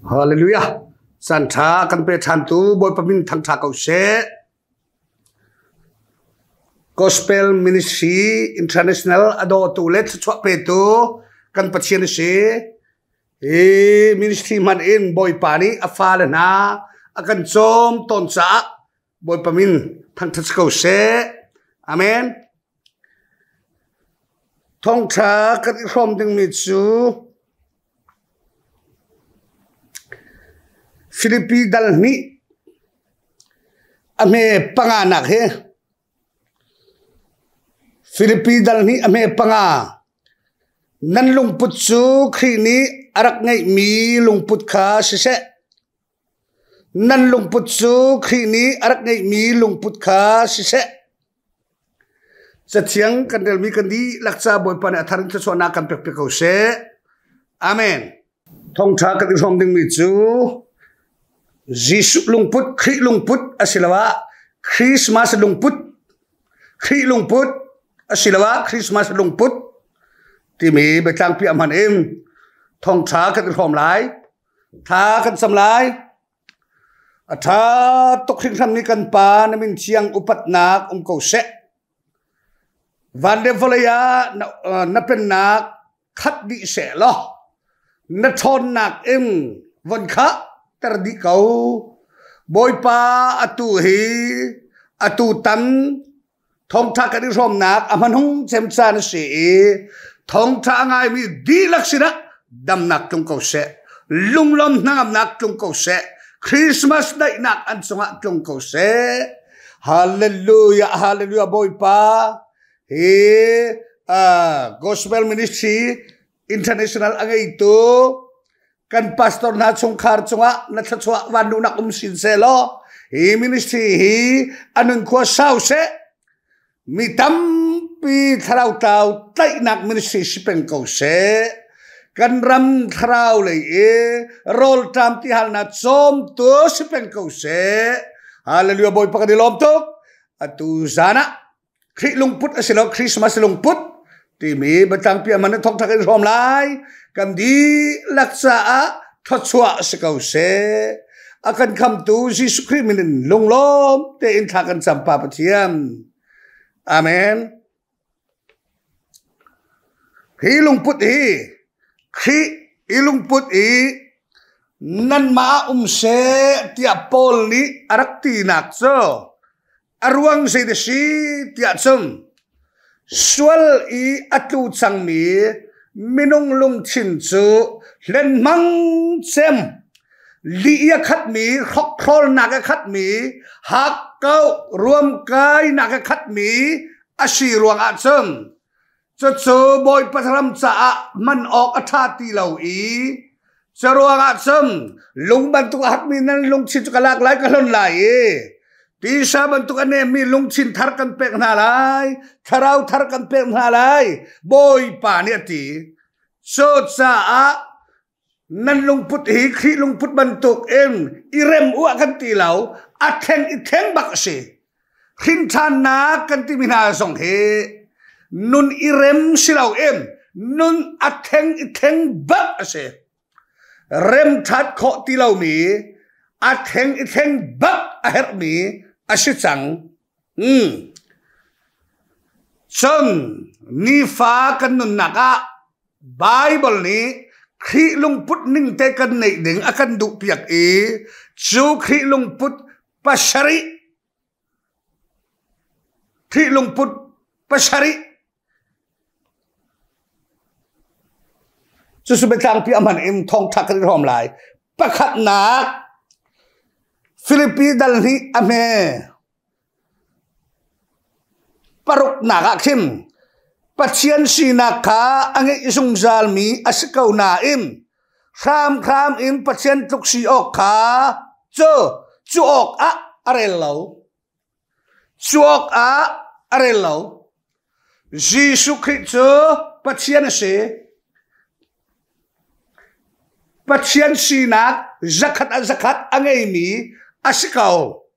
Hallelujah. Caan ṭha kan pe ṭhantu Bawipa min thangṭha ko seh. Gospel Ministry International a dawtu le thluachuah petu kan Pathian a si. Hi ministry hman in Bawipa nih a fale hna a kan cawm tawn caah Bawipa min thangṭhat si ko seh. Amen. Thawngṭha kan i hrawm dingmi cu Filipi dal hnih a hme panganak hi Filipi dal hnih a hme panga nan lungput cu Khrih nih a rak ngeihmi lungput kha siseh Nan lungput cu Khrih nih a rak ngeihmi lungput kha siseh. Cathiang kan relmi kan dihlak ca Bawipa nih a thar in thluachuahnak kan pek piak ko seh. Amen. Thawngṭha kan i hrawm dingmi cu Jesuh lungput, Khrih lungput asiloah Christmas lungput, Khrih lungput asiloah Christmas lungput timi biatlangpi a hman in thawngṭha kan i hrawm lai. Thla kan cam lai. A ṭha tuk hringhranmi kan Pa na min thiang upatnak um ko seh. Van le vawlei ah na, na pennak khat dih seh law na ṭhawnnak in von kha ter dih ko. Bawipa atu hi atu tan Thawngṭha kan i hrawmnak a hmanung cem caan a si i thawngṭha a ngaimi dihlak sinah damnak tlung ko seh. Lunglawm hnangamnak tlung ko seh. Christmas daihnak an cungah tlung ko seh. Hallelujah, hallelujah Bawipa. Hi uh, Gospel Ministry International a ngeitu kan pastor hna chungkhar cungah na thluachuah vanluhnak um sin seh law hi ministry hi anun khua sau seh mi tampi thlarau tlau tlaihnak ministry si peng ko seh kan ram thlarau lei i rawlṭam tihalnak cawmtu si peng ko seh hallelujah bawipa kan i lawm tuk atu zan ah Khrih lungput a si lo Christmas lungput timi biatlangpi a man thawk thak in hrawm lai kan dihlak caah thluachuah si ko seh a kan khamtu Jesuh Khrih min in lunglawm tein thla kan cam pa Pathian amen hi lungput hi Khrih i lungput i nanmah um seh tiah Paul nih a rak tinak cu A ruang zei a si tiah cun sual i a tlu cangmi minung lungthin cu hlenhmang cem lih i a khatmi hrokhrawlnak a khatmi hakkauh ruamkainak a khatmi a si ruangah cun Cucu Bawipa ram caah hman awk a ṭha ti lo i curuangah cun lung bantuk a hakmi nan lungthin cu ka lak lai ka hlonh lai i tisa bantuk a nemmi lungthin thar kan pek hna lai thlarau thar kan pek hna lai Bawipa nih a ti. Cucaah nan lungput hi Khrih lungput bantuk in i rem u ah kan ti lo a thleng i thleng bak a si hrinṭhannak kan timi hna zong hi nun i rem si lo in nun a thleng i thleng bak a si rem ṭhat khawh ti lomi a thleng i thleng bak a herhmi a si cang hmm. Cun nifa kan nunnak ah Baibal nih Khrih lungput ning te kan neih ding a kan duhpiak i cu Khrih lungput pasarih Khrih lungput pasarih cucu biatlangpi a hman in thawngtha kan i hrawm lai. Pakhatnak Filipi dal hnih a hme Paruknak ah khin Pathian sinak kha a ngeih zungzalmi a si ko nain hramhram in Pathian tluk si awk kha cu cu awkah a rel lo. Cu awkah a rel lo. Jesuh Khrih cu Pathian a si. Pathian sinak zakhat ah zakhat a ngeimi a si ko.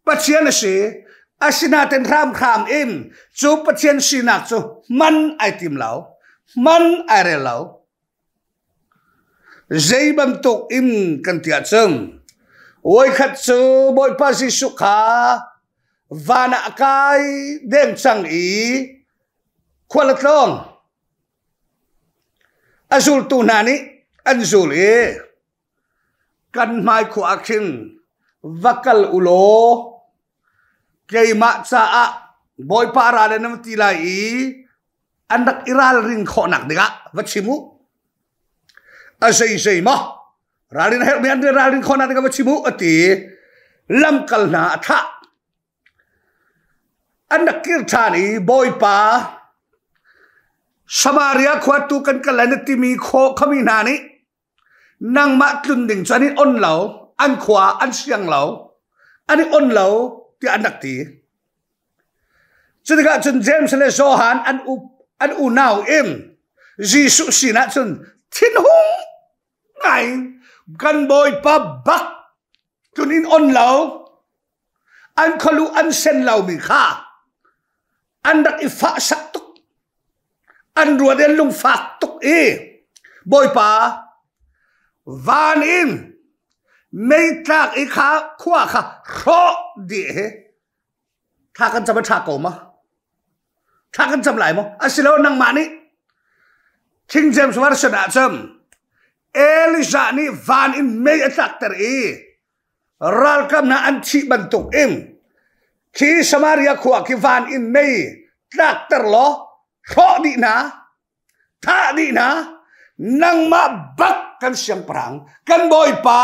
Pathian a si. Asinain hramhram in cu Pathian sinak cu hman ai tim lo. Hman ai rel lo. Zei bantuk in kan ti ahcun voikhat cu Bawipa Jesuh kha van ah a kai deng cang i khual a tlawng. A zultu hna nih an zul i kan hmai khua ah khin va kal u law keimah caah Bawipa ral in nan ti lai i an rak i ralrin khawhnak dingah va chim u. A zeizei maw ralrin a herhmi an ralrin khawhnak dingah va chim u a ti. Lamkal hna a thlah. An rak kir ṭhan i Bawipa Samaria khua tu kan kal lai na timi khami hna nih nangmah tlun ding cu an i on lo, an khua an siang lo, an i on lo tiah an rak ti. Cu tikah cun James le Johan an u an unau in Jesuh sinah cun thinhung ngai kan Bawipa bak tlun in on lo an khualu an sen lomi kha an rak i fahsak tuk an ruat i an lungfak tuk i Bawipa van in meitlak i kha khua kha hrawh dih hi thla kan cam a ṭha ko ma thla kan cam lai maw asilo nangmah nih King James Version ah cun Elijah nih van in mei a tlakter i ralkap hna an thih bantuk in khi Samaria khua khi van in mei tlakter law hrawh dih hna thah dih hna nangmah bak kan siangpahrang kan bawipa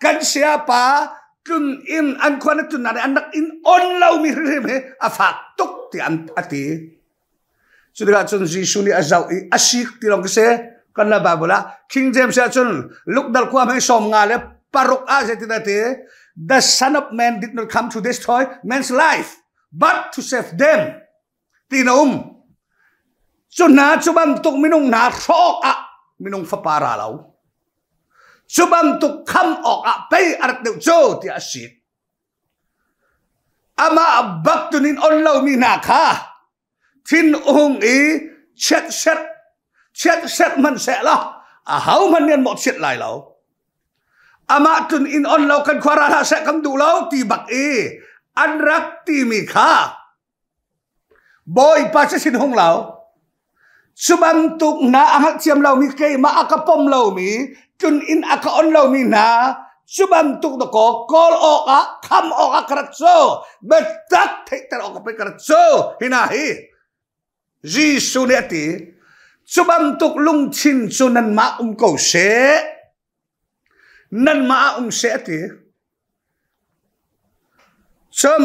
kan siapa tlun in an khua na tlun an rak in on lomi hrimhrim hi a fak tuk ti an a ti cu tikah cun Jesuh nih a zoh i a sik ti lawng si kan la Bible ah King James ah cun Luke dal khua hmei 56 ah zeitin a ti the son of man did not come to destroy man's life but to save them ti na um cu hna cu bantuk minung hna hrawk ah minung fapa ra lo cu bantuk kham awk ah pei a rat deuh cu tiah a si amah bak tunin on lomi hna kha thin hung i chiat set chiat set hmanh seh law a ho hmanh nih an mawhchiat lai lo amah tun in on lo kan khua ra hlah seh kan duh lo ti bak i an rak timi kha Bawipa cu sin hung lo. Cu bantuk hna a hngalhthiam lomi keimah a ka pom lomi tlun inn a ka on lomi hna cu bantuk dakaw kawl awkah kham awkah ka rat cu biatak theihter awkah pei ka rat cu hi hna hi Jesuh nih a ti. Cu bantuk lungthin cu nanmah um ko seh. Nanmah ah um seh a ti. Cun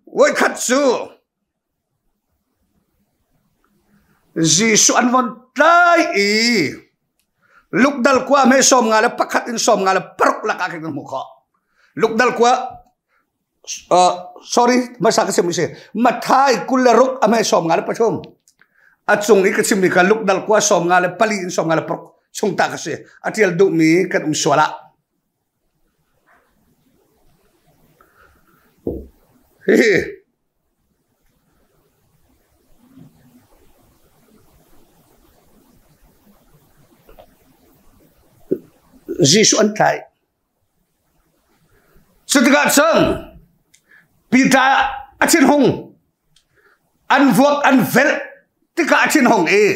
voikhat cu Jesuh an von tlai i lukdal kua hme 51 in 56 lakah khin kan hmuh khawh. Lukdal kua sorry hmasa ka chim si Mathai 26 a hme 53 a cung i ka chimmi kha lukdal kua 54 in 56 chung ta ka si a tial duhmi kan um sual ah Hihi Jesuh an tlaih. Cu tikah cun Peter a thinhung an vuak an velh tikah a thinhung i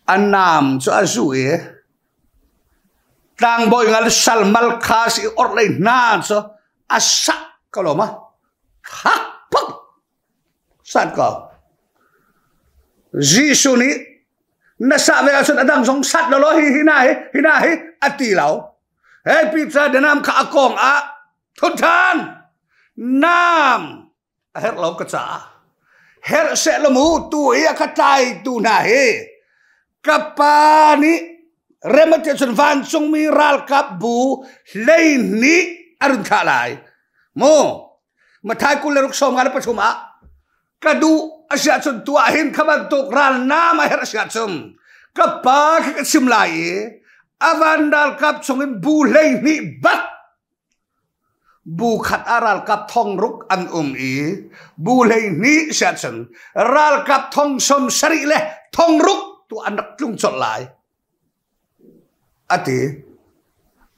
a naam cu a zu i Tlangbawi ngal salmal kha si orhlei hna cu a sak ko lo ma? Hak pak sat ko. Jesuh nih na sah ve ahcun a dang zong sat lo law hi hi na hi hi na hi a ti lo. Hey Peter na nam kha a kong ah thun than. Nam a herh lo ka caah herh seh law mu tu i a ka tlaitu hna hi ka pa nih rem a ti ahcun vancungmi ralkap bu 12 a run thlah lai mu Mathai 26 53 ah ka duh a si ahcun tu ah hin kha bantuk ral nam a herh a si ahcun ka pa kha ka chim lai i a van ralkap chungin bu 12 bak Bu khat ah ralkap thong ruk an um i bu 12 si ahcun ralkap thong 76 le thong ruk tu an rak tlung colh lai. A ti.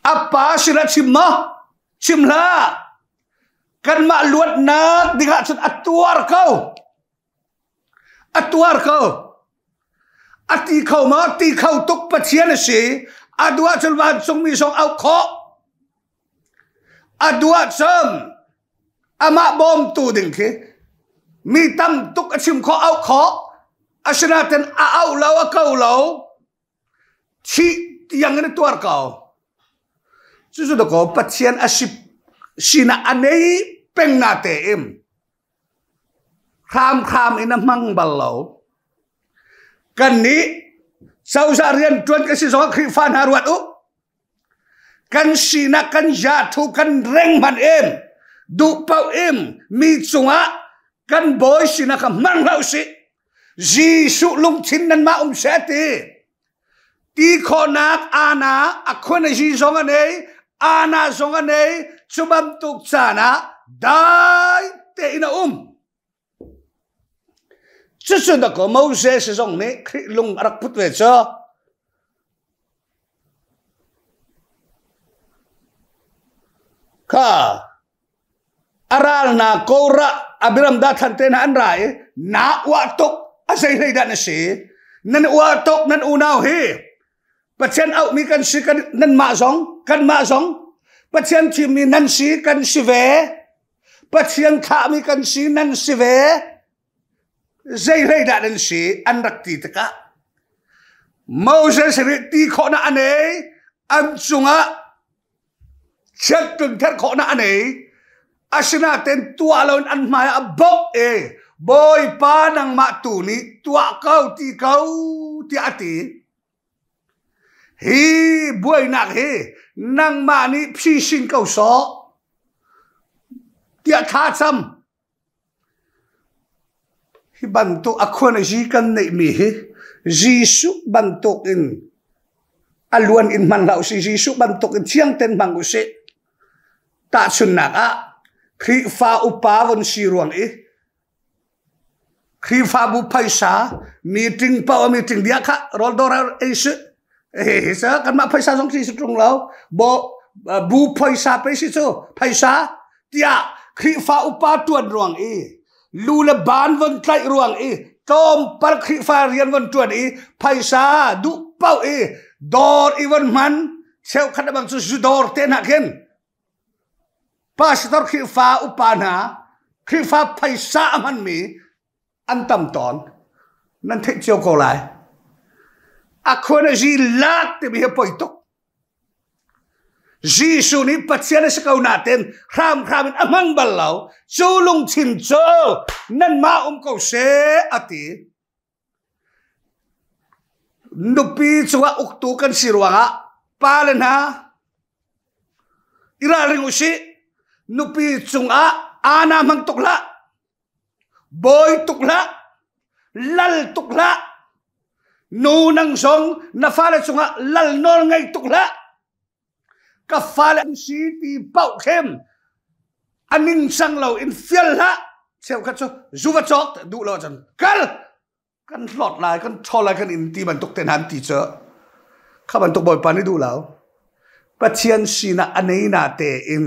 A pa sinah chim maw? Chim hlah. Kanmah luatnak dingah cun a tuar ko. A tuar ko. A ti kho maw? Ti kho tuk Pathian a si. A duh ahcun vancungmi zong auh khawh. A duh ahcun amah bawmtu ding khi mi tam tuk a chim khawh auh khawh. Asinain a auh lo a ko lo. Thih tiang in a tuar ko. Cucu dakaw Pathian a si sinah a nei peng na te im. Hramhram in a hmang bal lo. Kannih cozah rianṭuan kan si zongah Khrihfa hna ruat u. Kan sinak kan yathu kan reng hmanh in duh paoh in mi cungah kan bawi sinak kha hmang hlah usih. Jesuh lungthin nanmah um seh ti. Ti khawhnak ana a khun a zi zong a nei, ana zong a nei, cu bantuk caan ah dai tein a um. Cucu dakaw Moses zong nih Khrih lung a rak put ve cu. Kha a ral na Korah Abiram Dathan te hna an ra i na uah tuk a zei hlei dah na si nan uah tuk nan unau hi Pathian auhmi kan si kan nanmah zong kanmah zong Pathian thimmi nan si kan si ve Pathian thlahmi kan si nan si ve zei hlei dah nan si an rak ti tikah Moses nih ti khawhnak a nei an cungah chiattlun ther khawhnak a nei asinain tuah loin an hmai ah a bawk i Bawipa nangmah tu nih tuah ko ti ko tiah a ti Hi buainak hi nangmah nih phisin ko sawh tiah thla cam. Hi bantuk a khuan a zi kan neihmi hi Jesuh bantuk in a luan in hman hlah usih, Jesuh bantuk in thiang ten hmang usih. Tahchunhnak ah Khrihfa upa von si ruang i Khrihfabu phaisa meeting paoh meeting dia kha rawl dawr ei si he sa kanmah phaisa zong si ṭung lo bo bu phaisa pe si cu phaisa tiah Khrihfa upa ṭuan ruang i lu le ban von tlaih ruang i tlawmpal Khrihfa rian von ṭuan i phaisa duh paoh i dawr i von hman cheukhat bang cu zu dawr te hna khin Pastor Khrihfa upa hna Khrihfa phaisa a hmanmi an tam tawn. Nan theih cio ko lai. A khuan a zi lak timi hi poi tuk. Jesuh nih Pathian a si ko nain hramhram in a hmang bal lo. Cu lungthin cu nanmah um ko seh a ti. Nupi cungah uktu kan si ruangah pale hna i ralring usih. Nupi cungah ana hmang tuk hlah. Bawi tuk hlah. Lal tuk hlah. Nu nang zong na fale cungah lal nawl ngei tuk hlah. Ka fale an si ti paoh khem a ningcang lo in fial hlah. Cheukhat cu zu va cawk duh lo cun kal kan hlawt lai kan ṭhawl lai kan in ti bantuk te hna an ti cu kha bantuk bawipa nih duh lo Pathian sinah a nei na tein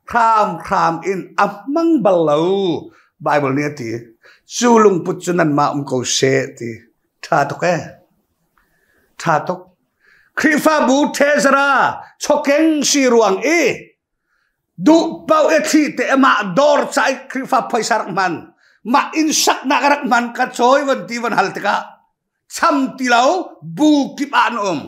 hramhram in a hmang bal lo Bible nih a ti cu lungput cu nanmah um ko seh ti ṭha tuk ee ṭha tuk Khrihfabu ṭhezara chokeng si ruang i Duh paoh i thli te mah dawr ca i Khrihfa phaisa rak hman mah inn saknak rak hman ka cawi von ti von hal tikah cham ti lo bu kip ah an um.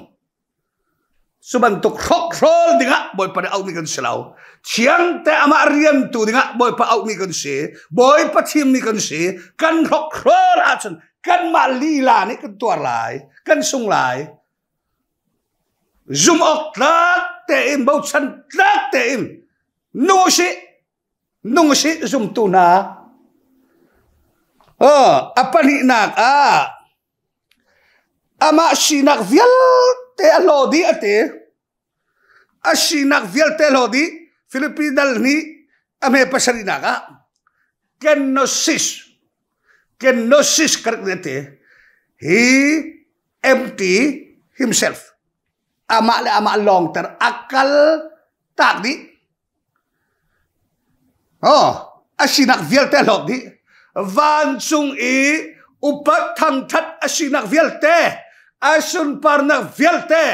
Cu bantuk hrokhrawl dingah Bawipa nih auhmi kan si lo. Thiang te amah riantu dingah Bawipa auhmi kan si. Bawipa thimmi kan si. Kan hrokhrawl ahcun kanmah lila nih kan tuar lai, kan sung lai. Zumh awk tlak tein bochan tlak tein nung usih nung usih zumtu hna. A pahnihnak ah amah sinak vialte a hlaw dih a ti. A sinak vialte hlaw dih. Filipi dal hnih a hme pasarihnak ah kenosis kenosis ka rak ti. He empty himself. Amah le amah lawngter a kal tak dih. Oh, a sinak vialte hlawt dih. Vancung i upat thangthat a sinak vialte, a sunparnak vialte,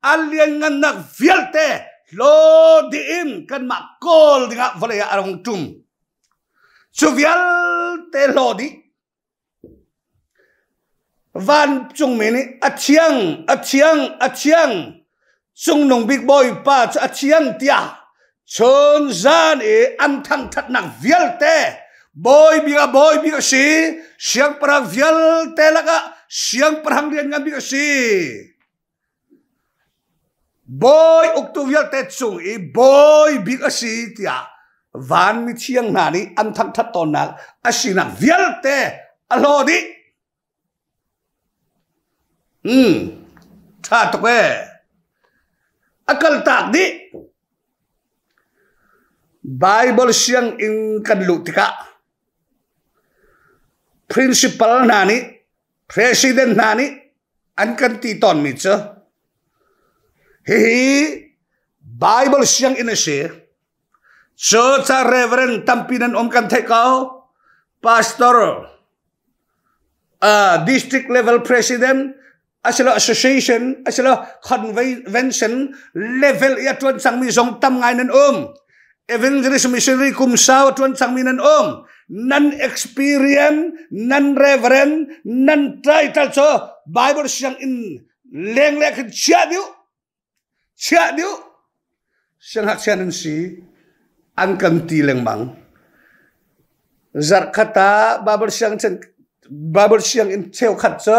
a lianngannak vialte hlaw dih in kanmah kawl dingah vawlei ah a rung ṭum. Cu vialte hlaw dih. Vancungmi nih a thiang, a thiang, a thiang, Cungnung Bik Bawipa cu a thiang tiah chun zan i an thangṭhatnak vialte bawi bik ah bawi bik a si, siangpahrang vialte lakah siangpahrang rian ngan bik a si. Bawi uktu vialte cung i bawi bik a si tiah van mithiang hna nih an thangṭhat tawnnak a sinak vialte a hlaw dih. Ṭha tuk ee. A kaltak dih. Baibal sianginn kan luh tikah principal hna nih President hna nih an kan ti tawnmi cu hihi Bible sianginn a si. Cu ca Reverend tampi nan um kan theih ko. Pastor, district level president, asilo association, asilo convention level i a tuan cangmi zong tam ngai nan um. Evangelist missionary kum sau a tuan cangmi nan um. Nan experience, nan reverend, nan title cu Bible sianginn lengle khin chiah dih chiah dih siangngakchia nan si an kan ti lengmang. Zarh khat ah Bible sianginn Bible sianginn cheukhat cu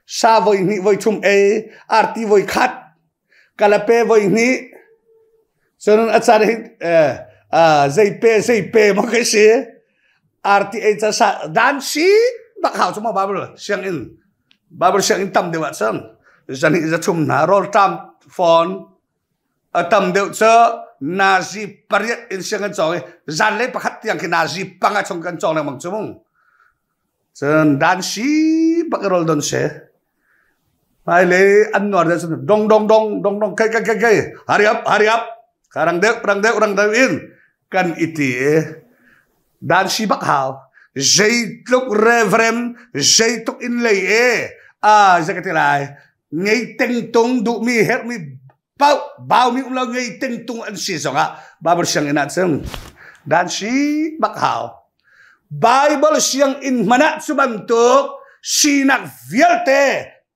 sa voi hnih voi thum ei arti voi khat kalape voi hnih cun a caan hi zei pe zei pe maw ka si arti ei ca sa dan si bak hau cu ma bible sianginn bible sianginn tam deuh ah cun zan hi za thum hna rawl ṭam fawn a tam deuh cu nazi pariat in siang kan cawng i zanlei pakhat tiang khi nazi panga chung kan cawng lengmang cu mung Cun dan si bak i rol don si. Hmailei an nuar deuh cun dong dong dong dong dong kai kai kai kai hurry up hurry up kha rang deuh rang deuh rang deuh in kan i ti i dan si bak hau zeitluk reverend zeitluk in lei e a zei ka ti lai ngei teng tung duhmi herhmi pau baumi um lo ngei tengtung an si zongah Bible sianginn ah cun dan si bak hau Bible sianginn hmanh ah cu bantuk sinak vialte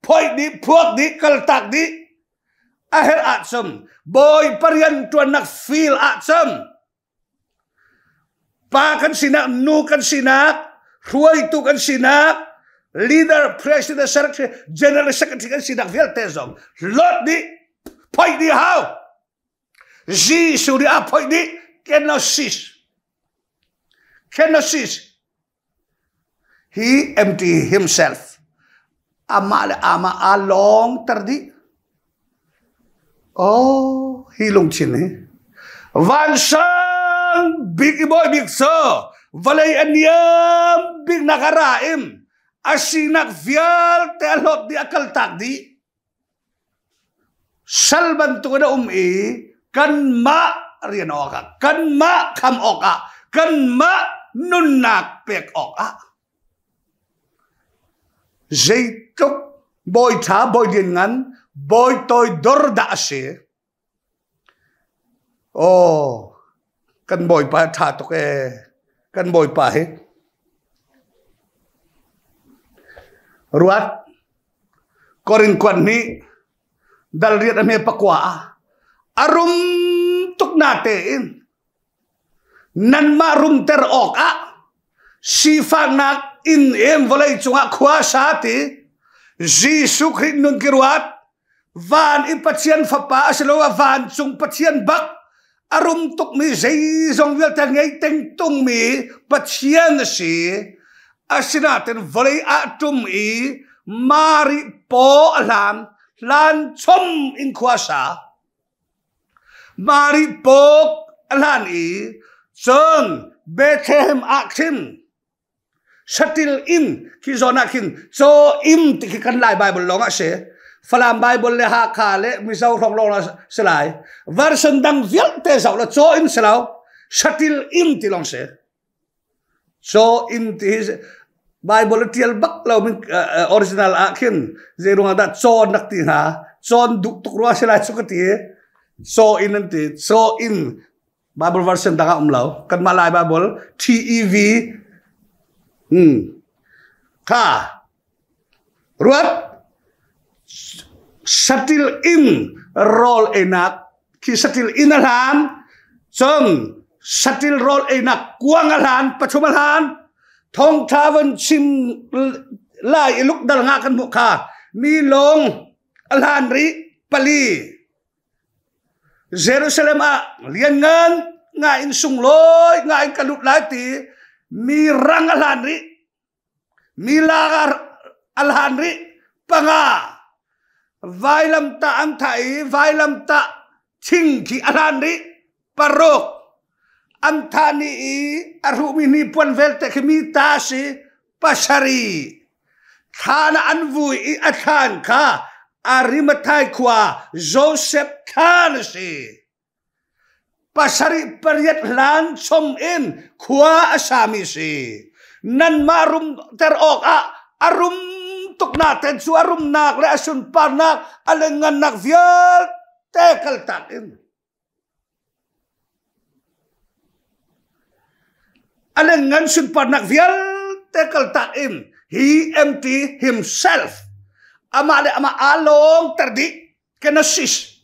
phoih dih phuak dih kaltak dih a herh ahcun Bawipa rian ṭuannak field ahcun Pa kan sinak, nu kan sinak, hruaitu kan sinak, leader, president, secretary, general secretary kan sinak vialte zong lot dih, phoih dih hau. Jesuh nih a phoih dih, kenosis. Kenosis. He empty himself. Amah le amah aa lawngter dih. Oh, hi lungthin hi. Vansang bik i bawi bik cu vawlei a niam bik nak a ra im a sinak vialte a hlawt dih a kaltak dih. Sal bantukin a um i kanmah rian awkah, kanmah kham awkah, kanmah nunnak pek awkah zeitluk bawi ṭha, bawi lianngan, bawi toidor dah a si. Aw, kan bawipa ṭha tuk ee. Kan bawipa hi. Ruat, Korin kuan nih dal riat a hme pakua ah a rum tuk na tein nanmah rumter awkah sifaknak inn in vawlei cungah khua sa ti Jesuh Khrih nun ki ruat van i Pathian fapa asiloah vancung Pathian bak a rum tukmi zeizong vialte ngei tengtungmi Pathian a si. Asinain vawlei ah ṭum i Mari paw a hlan hlan chom in khua sa. Mari paw a hlan i cun Bethlehem ah khin satil inn khi zawn ah khin caw inn ti khi kan Lai Bible lawng ah si. Falam Bible le Hakha le Mizo hrong lawng la si lai. Version dang vialte zoh la caw in si lo. Satil in ti long si. Caw in ti hi Bible tial bak lo min original ah khin zei ruang dah caw nak ti hna. Cawn duh tuk rua si lai cu ka ti. Caw in an ti. Caw in Bible version dang ah um lo. Kanmah Lai Bible TEV kha ruat satil in rawl einak khi satil in a hlan cun satil rawl einak kuang a hlan pathum a hlan thawngtha von chim lai i luk dal nga kan hmuh kha mi lawng a hlan rih pali Jerusalem ah lianngan nga in sunglawi nga in ka lut lai ti mi rang a hlan rih mi lak a hlan rih panga vailamtah an thah i vailamtah thing khi a hlan rih paruk an thah ni i a hruhmi hnipuan vialte khi mi ta si pasarih thlan ah an vui i a thlan kha Arimathai khua Joseph thlan a si. Pasarih pariat hlan chom in khua a sami si. Nanmah rumter awk ah a rum tuknak ten cu a rumnak le a sunparnak a lengannak vialte kaltak in A ngan sunparnak vialte kaltak in he empty himself. Amah le amah aa lawngter dih. Kenosis.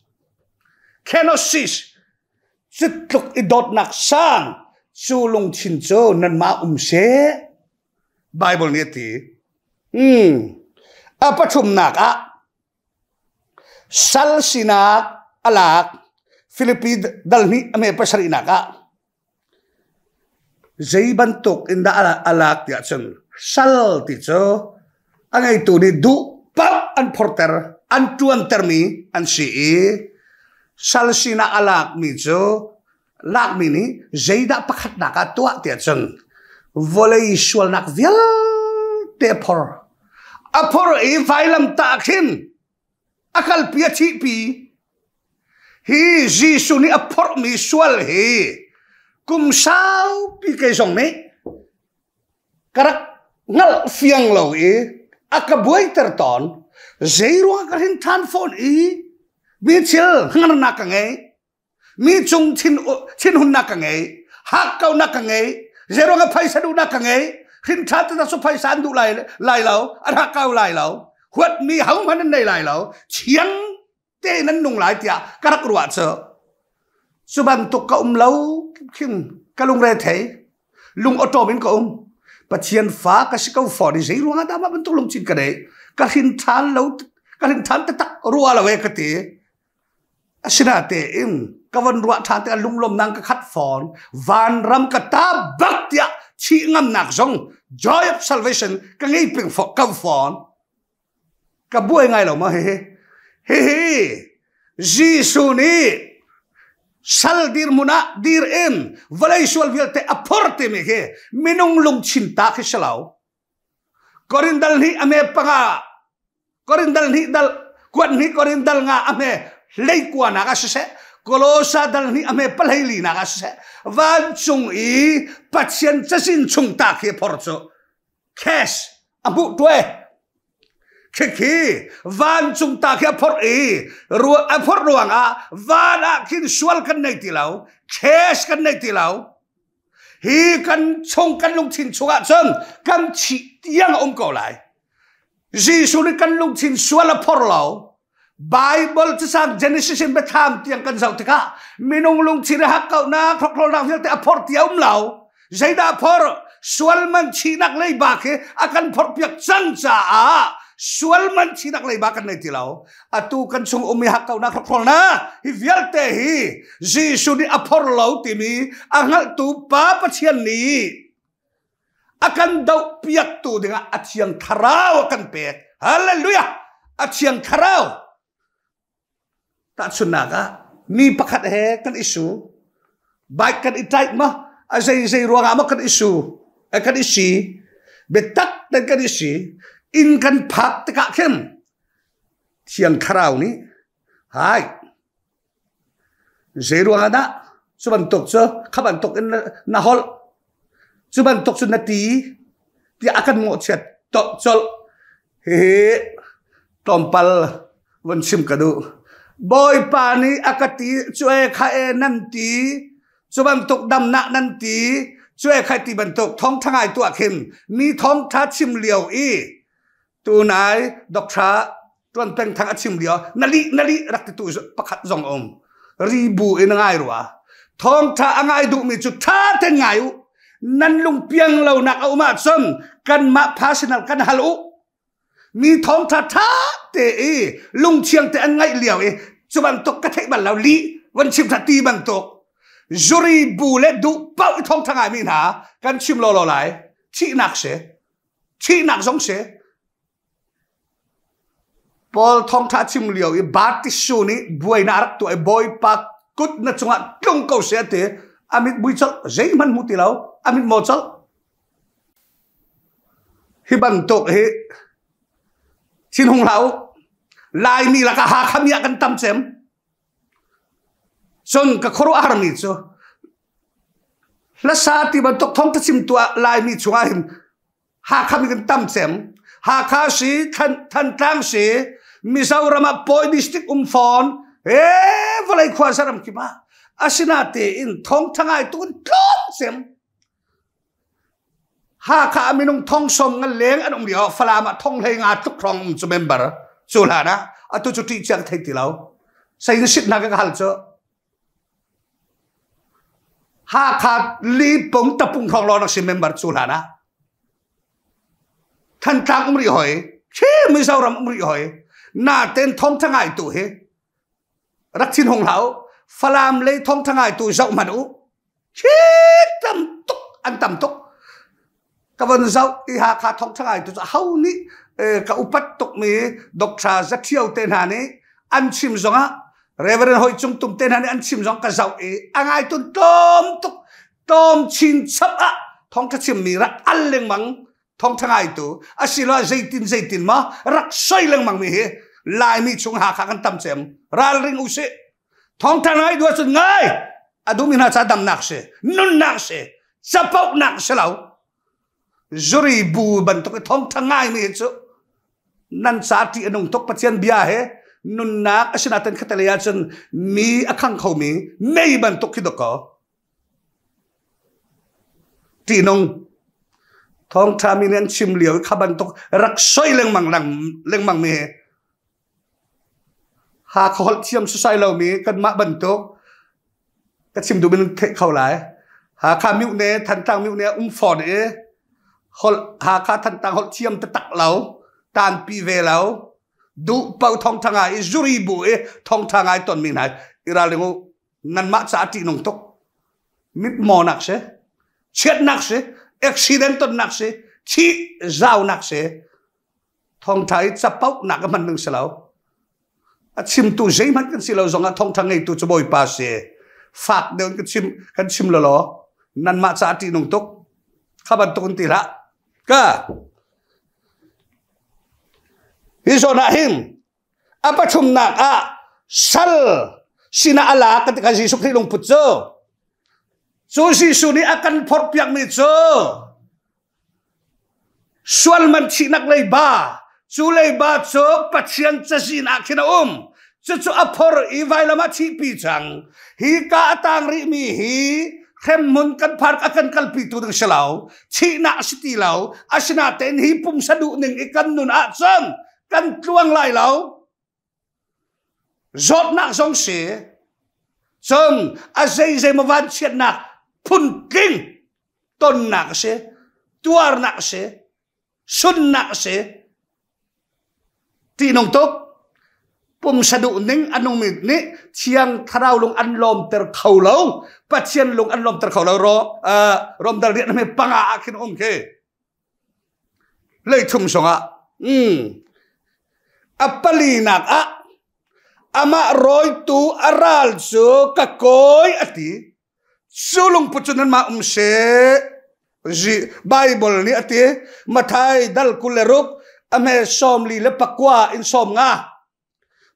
Kenosis. Cutluk i dawtnak sang cu lungthin cu nanmah um seh. Bible nih a ti. Hmm. A pathumnak ah Sal sinak a lak. Filipi dal hnih a me pasarihnak ah zei bantuk in dah a lak tiah cun sal ti cu a ngeitu nih duh paoh an phorter an ṭuantermi an si i sal sinak a lakmi cu lakmi nih zeidah pakhatnak ah tuah tiah cun vawlei sualnak vialte a phor. A phor i vailamtah khin a kalpi a thihpi. Hi Jesuh nih a phorhmi sual hi kum saupi kei zong nih ka rak hngalh fiang lo i a ka buaiter tawn. Zei ruang ka hrin ṭhan fawn i mi thil hngarnak ka ngei. Mi cung thin thinhunnak ka ngei, hakkaunak ka ngei, zeiruang ah phaisa duhnak ka ngei, hrinṭha te cu phaisa an duh lai, lai lo, an hakkau lai lo, huatmi hohmanh an nei lai lo, thiang tein an nung lai tiah ka rak ruah cu. Cu bantuk ka um lo khin ka lungre thei, lung awṭawm in ka um. Pathian fa ka si ko fawn i zei ruangah dah mah bantuk lungthin ka neih? Ka hrin ṭhan lo, ka hrin ṭhan taktak rua lo e ka ti. Asinain ka von ruah ṭhan tikah lunglawmnak ka khat fawn. Vanram ka ta bak tiah thih ngamnak zong joy of salvation ka ngei peng ko fawn. Ka buai ngai lo ma hihi. Hihi Jesuh nih sal dirhmun ah dir in vawlei sual vialte a phor timi hi minung lungthin ta khi si lo. Korin dal hnih a me panga Korin dal hnih dal kuat hnih Korin dal nga a hme hleikua nak ah siseh Kolosa dal hnih a hme pahleili nak ah siseh vancung i Pathian cazin chung ta khi phor cu cash a hmuh tuai khikhi vancung ta khi a phorh i a phorh ruangah van ah khin sual kan nei ti lo cash kan nei ti lo Hi kan chung kan lungthin chungah cun kan thih tiang a um ko lai. Jesuh nih kan lungthin sual a phor lo. Bible cusang Genesis in Biathlam tiang kan zoh tikah minung lungthin i hakkauhnak, hrokhrolnak vialte a phor ti a um lo. Zeidah a phor? Sual man thihnak leiba khi a kan phorhpiak cang caah sual man thihnak leiba kan nei ti lo. Atu kan chung um i hakkauhnak, hrokhrolnak hi vialte hi Jesuh nih a phor lo timi a hngalhtu Pa Pathian nih a kan dohpiaktu dingah a thiang thlarau a kan pek. Hallelujah! A thiang thlarau. Tahchunhnak ah mi pakhat he kan isu bike kan i tight ma a zei zei ruangah ma kan isu kan i si biatak ten kan i si inn kan phak tikah khin. Thiang Thlarau nih hai zei ruangah dah cu bantuk cu kha bantuk in na holh cu bantuk cu na ti tiah a kan mawhchiat colh. Hihi tlawmpal vun chim ka duh. Bawipa nih a ka ti cu e kha e nan ti cu bantuk damnak nan ti cu e kha ti bantuk thawngtha ngai tuah khin mi thawngtha chim lio i tunai doctor tuan peng thang a chim lio na lih na lih rak titu pakhat zong um ribu in ngai rua thawngtha a ngai duhmi cu tha ten ngai u nan lung piang lo nak a um ahcun kanmah personal kan hal u mi thawngtha tha te i lungthiang te an ngaih lio i cu bantuk ka theih bal lo li van chim tha ti bantuk zuri bu le duh pau i thawngtha ngai mi hna kan chim law law lai thihnak si thihnak zong si Paul thawngṭha chim lio i Bartisu nih buainak a rak tuah i Bawipa kut na cungah tlung ko seh a ti. A mit bui colh, zeihmanh hmu ti lo, a mit maw colh. Hi bantuk hi thinhung hlah u. Laimi lakah Hakha mi ah kan tam cem. Cun ka khuaruah harmi cu hlasa ti bantuk thawngṭha chimtu ah Laimi chungah hin Hakha mi kan tam cem. Hakha si, Thantlang si, Mizoram ah Pawi district um fawn, he vawlei khua saram kip ah asinatein thawngtha ngai tu kan tlawm cem. Hakha ah minung thong som ngan leng an um lio Falam ah thong hlei nga tluk hrawng um cu member cu hlan ah atu cu ṭih chiang thei ti lo. Sei sit hna ka hal cu Hakha lipung tapung hrawng lawng si member cu hlan ah Thantlang um rih hoi khi Mizoram um rih hoi naten thawngtha ngai tu hi rak thin hung hlah u Falam lei thawngtha ngai tu zoh hmanh u khi tam tuk an tam tuk ka von zoh i Hakha thawngtha ngai tu cu ho nih ka upat tukmi Dr. Zathio te hna nih an chim zongah Reverend Hoi Cung Tum te hna nih an chim zong ka zoh i a ngai tun tlawm tuk tlawm chin chap ah thawngtha chimmi rak al lengmang thawngtha ngai tu asiloah zeitin zeitin ma rak soi lengmang mi hi Laimi chung Hakha kan tam cem ralring usih thawngtha ngai duh ahcun ngai a duhmi hna ca damnak si nunnak si capohnak si lo zuri bu bantuk i thawngtha ngai mi cu nan ca ṭih a nung tuk Pathian bia he nunnak asinaten khatalei ahcun mi a khang khomi mei bantuk khi dawkaw ṭihnung thawngṭha mi nih an chim lio i kha bantuk rak soi lengmang lengmang mi hi Hakha holh thiam sasai lomi kanmah bantuk ka chim duh in theih kho lai. Hakha mihne Thantlang mihne um fawn i holh Hakha Thantlang holh thiam taktak lo, tanpi ve lo, duh paoh thawngtha ngai i zuri bu i thawngtha ngai tonmi hna i ralring u nanmah caah ṭihnung tuk. Mitmawnak si, chiatnak si, accident tonnak si, thih zaunak si, Thawngṭha i capohnak a hman ning si lo. A chimtu zeihmanh kan si lo zongah thawngṭha ngeitu cu Bawipa si. Fak deuh in kan chim kan chim lawlaw nanmah caah ṭihnung tuk. Kha bantuk in ti hlah. Ka hi zawn ah hin a pathumnak ah sal sinah a lak kan ti kha Jesuh Khrih lungput cu cu Jesuh nih a kan phorhpiakmi cu Sual man thihnak leiba, cu leiba cu Pathian cazin ah khin a um. Cucu a phor i vailam ah thihpi cang. Hi ka a tang rihmi hi hremhmun kan phan a kan kalpi tu ding si lo. Thihnak a si ti lo. Asinain hi pumsa duh ning i kan nun ahcun kan tluang lai lo. Zawtnak zong si. Cun a zeizei maw vanchiatnak phuntling tonnak a si, tuarnak a si, sunnak a si. Ṭihnung tuk. Pumsa duh ning a nungmi nih thiang thlarau lung an lawmter kho lo. Pathian lung an lawmter kho lo. Ro, uh, Romdal rian hme panga ah khin um khi. Leithum zongah mm, a palinak ah amah rawitu a ral cu ka kawi a ti. Cu lungput cu nanmah um seh. Bible nih a ti Mathai dal 26 a hme 44 in 50.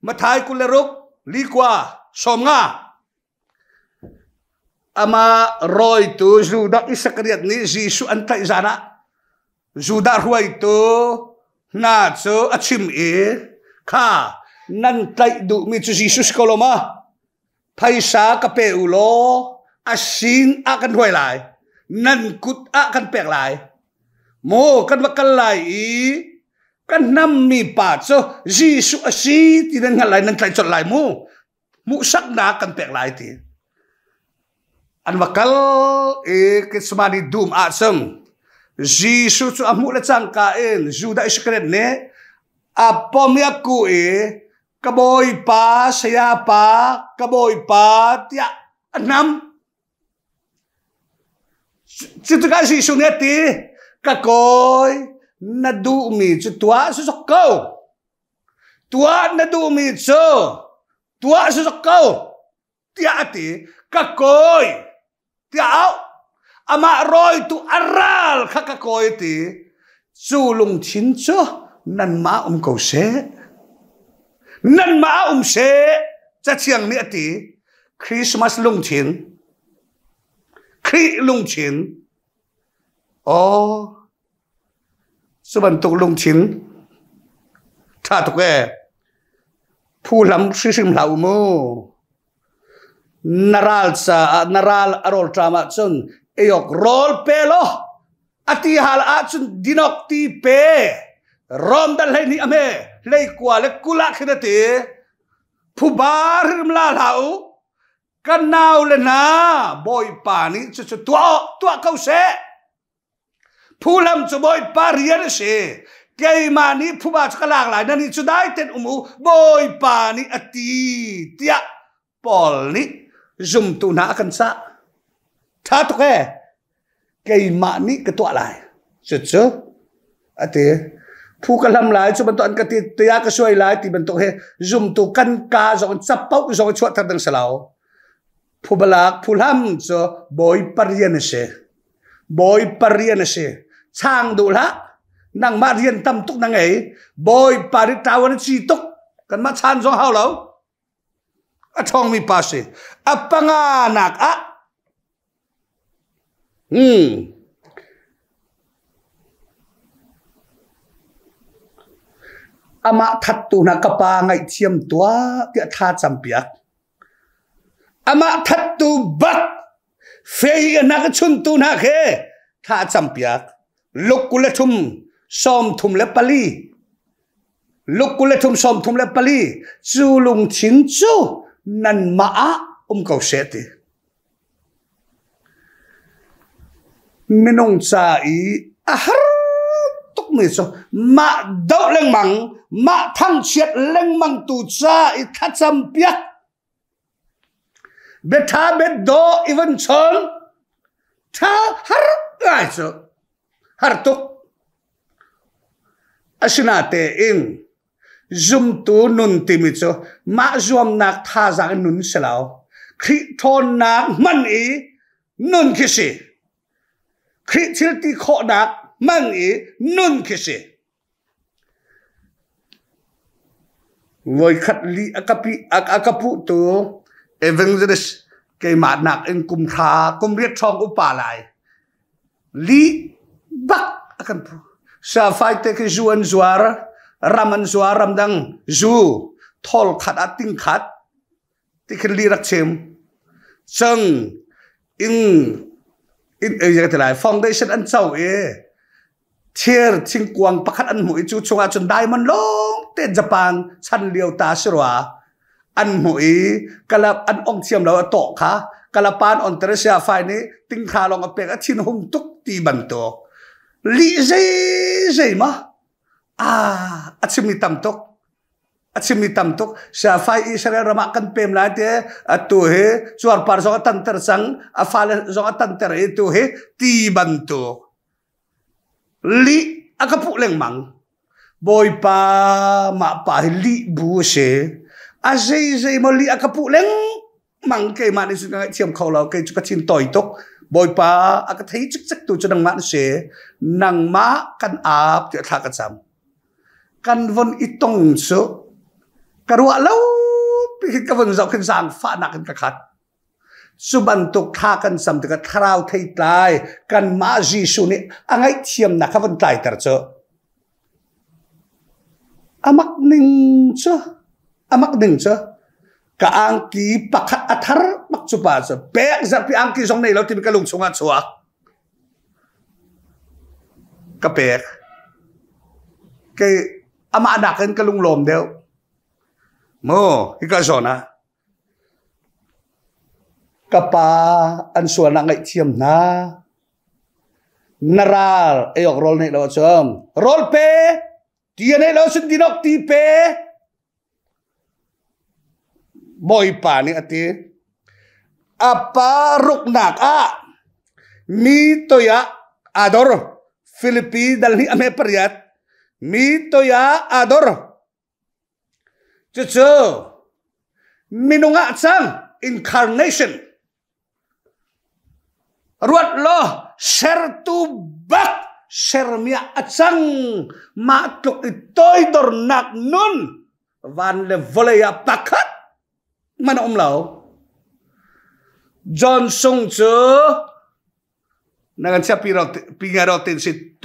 Mathai 26 likua 50. Amah rawitu Judah Iskariot nih Jesuh an tlaih zan ah Judah hruaitu hna cu a chim i kha nan tlaih duhmi cu Jesuh si ko lo ma? Phaisa ka pe u law a sin ah kan hruai lai. Nan kut ah kan pek lai. Maw kan va kal lai i kan hnammi pa cu Jesuh a si ti nan hngalh lai nan tlaih colh lai mu. Hmuhsaknak kan pek lai ti. An va kal i Gethsemane dum ah cun Jesuh cu a hmuh le cangka in Judah Iskariot nih a pom i a kuh i ka bawipa sayapa ka bawipa tiah a hnam. Cutikah Jesuh nih a ti ka kawi na duhmi cu tuah zok ko. Tuah na duhmi cu tuah zok ko tiah a ti. Ka kawi tiah auh. Amah rawitu a ral kha ka kawi ti. Cu lungthin cu nanmah um ko seh. Nanmah um seh. Cathiang nih a ti. Christmas lungthin. Khrih lungthin. Aw, Cu bantuk lungthin ṭha tuk ee. Phuhlam hrimhrim hlah u mu. Na ral caah na ral a rawlṭam ahcun ei awk rawl pe law a ti hal ahcun dinawk ti pe. Rom dal 12 a hme 19 le 20 ah khin a ti. Phuba hrim la hlah u. Kan nau le hna Bawipa nih cucu tuah tuah ko seh. Phuhlam cu Bawipa rian a si. Keimah nih phuba cu ka lak lai, nan nih cu dai ten um u, Bawipa nih a ti, tiah Paul nih zumtu hna a kan cah. Ṭha tuk ee. Keimah nih ka tuah lai. Cucu a ti. Phu ka hlam lai, cu bantuk an ka ti, tiah ka suai lai ti bantuk hi zumtu kan ka zong capo zong chuahter ding si lo. Phubalak phuhlam cu Bawipa rian a si. Bawipa rian a si. Chang duh hlah. Nangmah rian tam tuk na ngei. Bawipa nih ṭawan a ci tuk. Kanmah chan zong hau lo. A ṭhawngmi pa si. A panganak ah Amah thattu hna ka pa ngaihthiam tuah tiah thla campiak. Amah thattu bak fei a nak a chuntu hna khi thla a campiak. Luk 23 34 Luk 23 34 cu lungthin cu nanmah ah um ko seh ti. Minung ca i a har tukmi cu mah doh lengmang, mah thangchiat lengmang tu ca i thlacam piak. Biaṭha biadawh i van chawn, ṭha har ngai cu, har tuk. Asinatein zumtu nun timi cu mah zuamnak thazaang in nun si lo. Khrih ṭhawnnak hman i nun khi si. Khrih thil ti khawhnak hman i nun khi si. Voikhat li a ka pi a ka puhtu evangelist keimah nak in kum hra kum riat hrawng upa lai. Lih bak a kan phu. Safai te khi zu an zuar, ram an zuar, ramdang zu thawl khat ah ting khat ti khin li rak chim. Cang in in ei ti lai foundation an co i thir thingkuang pakhat an hmuh i cu chungah cun diamond lawng te Japan chan lio ta si rua an hmuh i kalap an ong thiam lo a tawh kha kalapan on Teresa fai nih tingkha lawng a pek a thin hung tuk ti bantuk lih zei zei ma a a chimmi tam tuk a chimmi tam tuk siafai Israel ram ah kan pem lai te atu hi cuarpar zong a tanter cang a fale zong a tanter i tu hi ti bantuk Lih a ka puh lengmang. Bawipa mah pa hi lih bu a si. A zeizei maw lih a ka puh lengmang keimah nih cun ka ngaihthiam kho lo. Kei cu ka thin tawi tuk. Bawipa a ka thei cikcek tu cu nangmah na si. Nangmah kan ap tiah thla ka cam. Kan von i tong cu. Ka ruah lo pi khin ka vun zoh khin zaangfahnak in ka khat. Cu bantuk thla kan cam tikah thlarau theitlai kanmah Jesuh nih a ngaihthiamnak kha vun tlaiter cu. A mak ning cu a mak ning cu ka angki pakhat a thar bak cu pa cu pek zarhpi angki zong nei lo timi ka lung chungah chuak. Ka pek. Kei amah nakin ka lunglawm deuh. Mu, hika zawn ah ka pa an sualnak ngaihthiam hna. Na ral ei awk rawl neih lo ahcun rawl pe, ti a neih lo ahcun din awk ti pe. Bawipa nih a ti. A pa ruknak ah mi toi ah aa dor. Filipi dal hnih a hme pariat. Mi toi ah aa dor. Cucu minung ah cang incarnation. Ruat law sertu bak sermi ah a cang. Mah tluk i toidornak nun van le vawlei ah pakhat man a um lo. John Sung cu na kan chia pi ngai ro tin si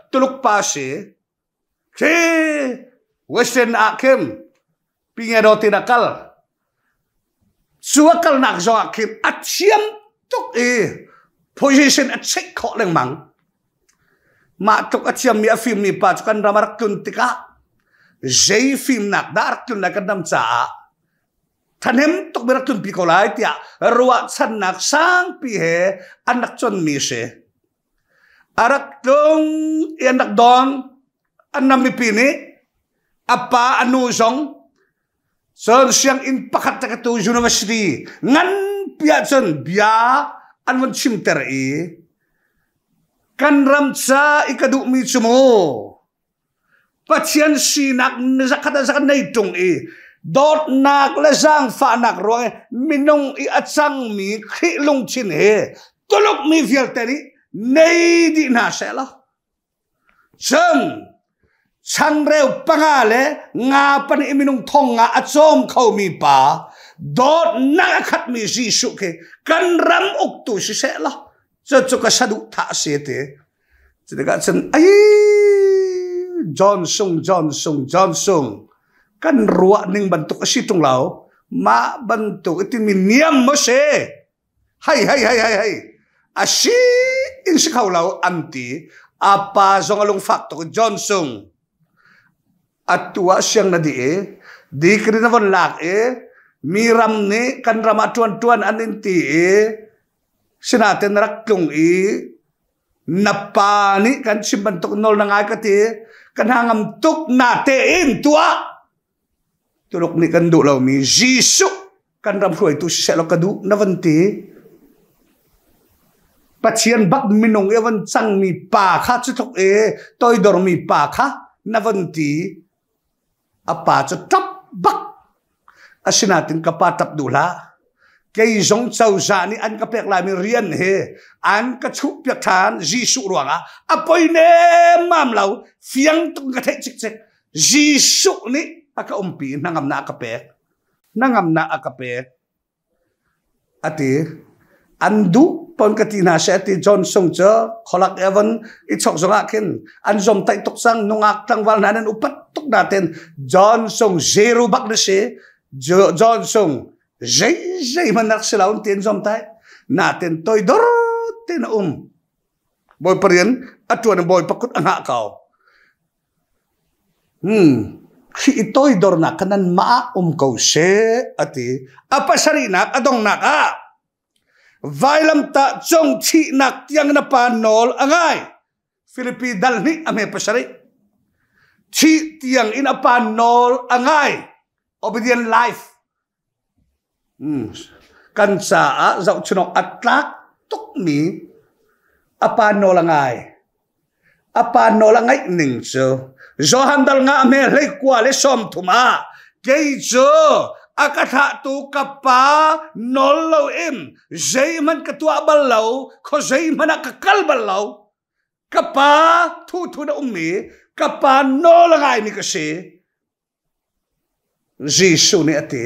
Tuluk pa si. Khi Western ah khin pi ngai ro tin a kal. Cu a kalnak zong ah khin a thiam tuk i position a check khawh lengmang. Mah tluk a thiammi a fimmi pa cu kan ram a rak tlun tikah zei fimnak dah a rak tlun lai kan ram caah thahnem tuk mi rak tlunpi ko lai tiah ruahchannak sangpi he an rak conmi si. A rak tlung i an rak don. An ram mipi nih a pa a nu zong cun sianginn pakhat te tu university nganpi ahcun bia an vun chimter i kan ram ca i ka duhmi cu mu Pathian sinak zakhat a zakhat nei ṭung i dawtnak le zaangfahnak ruang i minung i a cangmi Khrih lungthin hi Tuluk mi vialte nih nei dih hna seh law Cun changreu panga le nga pahnih minung thong nga a cawm khomi pa dawtnak a khatmi Jesuh khi kan ram uktu siseh law cucu ka saduhthah a si ti. Cutikah cun ai John Sung John Sung John Sung kan ruah ning bantuk a si ṭung lo mah bantuk timi niam maw si Hei hei hei hei hei a si in si kho lo an ti. A pa zong a lungfak tuk i John Sung atu ah siang na dih i degree na von lak i mi ram nih kan ram ah ṭuan an in ti i sinain na rak tlung i na pa nih kan chim bantuk nawl na ngai ka ti ka hna ngam tuk na tein tuah Tuluk nih kan duh lomi Jesuh kan ram hruaitu siseh law ka duh na van ti. Pathian bak minung i van cangmi pa kha cu tluk i toidormi pa kha na van ti. A pa cu ṭap bak. Asinain ka pa ṭap duh hlah. Kei zong cozah nih an ka pek laimi rian hi an ka chuh piak ṭhan Jesuh ruangah a poi nemmam lo fiang tuk ka theih cikcek. Jesuh nih a ka umpi hnangamnak a ka pek. Hnangamnak a ka pek. A ti. An duh pon ka ti hna seh ti John Sung cu kholak Evan i chok zong ah khin an zom taih tuk cang nungak tlangval hna nan upat tuk na ten John Sung zero bak na si John Sung zei zei hmanh rak si lo ti an zom taih na ten toidor ten a um Bawipa rian a ṭuan Bawipa kut a hngah ko Khrih i toidornak kha nanmah ah um ko seh, a ti. A pasarihnak a donghnak ah vailamtah cung thihnak tiang na pa nawl a ngai. Filipi dal hnih a hme pasarih. Thih tiang in a pa nawl a ngai. Obedient life. Kan caah zohchunhawk a tlak tukmi a pa nawl a ngai. A pa nawl a ngaih ning cu Johan dal nga hme hlei kua le 30 ah kei cu a ka thlahtu ka pa nawl loin zeihmanh ka tuah bal lo, khuazeihmanh ah ka kal bal lo. Ka pa thuthu na ummi, ka pa nawl a ngaimi ka si. Jesuh nih a ti.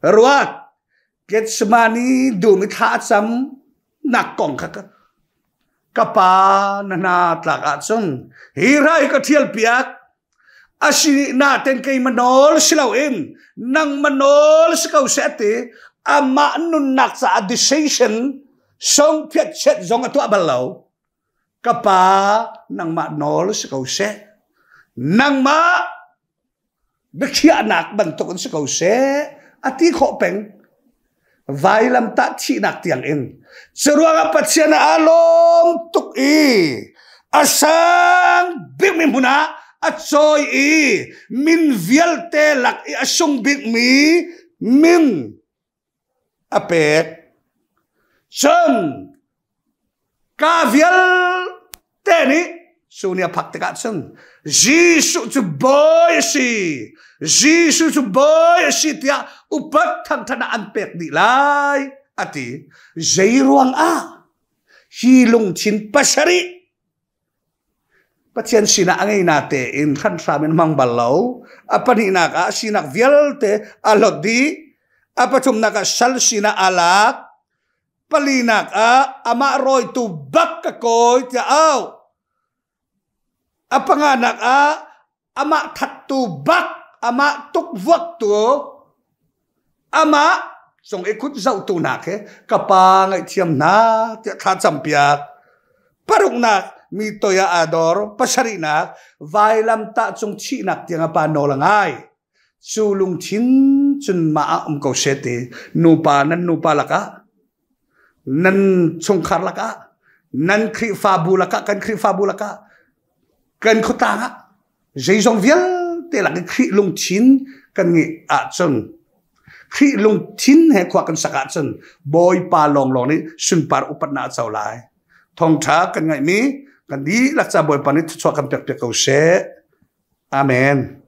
Ruat, Gethsemane dum i thla a cam nak kong kha ka pa na hna tlak ahcun hi rai ka ṭhial piak. Asi naten kei manawl si loin nang manawl si ko seh ti. Amah nunnak caah decision songphiat chiat zong a tuah bal lo. Ka pa nangmah nawl si ko seh. Nangmah biakhiahnak bantuk in si ko seh a ti khawh peng. Vailamtah thihnak tiang in. Curuangah Pathian ah aa lawm tuk i a sang bikmi hmun ah a cawi i min vialte lak i a sung bikmi min a pek. Cun ka vialte nih cu ni a phak tikah cun Jesuh cu bawi a si, Jesuh cu bawi a si tiah upat thangthat ah an pek dih lai a ti. Zei ruang ah hi lungthin pasarih Pathian sinah a ngei na tein hranhram in hmang bal lo. A pahnihnak ah sinak vialte a hlot dih. A pathumnak ah sal sinah a lak. Palinak ah amah rawitu bak ka kawi tiah au. A panganak ah amah thattu bak, amah tukvuaktu, amah cung i kut zohtu hna khi ka pa ngaihthiam hna tiah thla campiak. Paruknak mi toi ah aa dor. Pasarihnak vailamtah cung thihnak tiang a pa nawl a ngai. Cu lungthin cun mah ah um ko seh ti nupa nan nupa lakah nan chungkhar lakah nan Khrihfabu lakah kan Khrihfabu lakah kan khuatlang ah zeizong vialte lak i Khrih lungthin kan ngeih ahcun Khrih lungthin he khua kan sak ahcun Bawipa lawnglawng nih sunpar upatnak a co lai. Thawngṭha kan ngaihmi kan dihlak ca Bawipa nih thluachuah kan pek piak ko seh. Amen.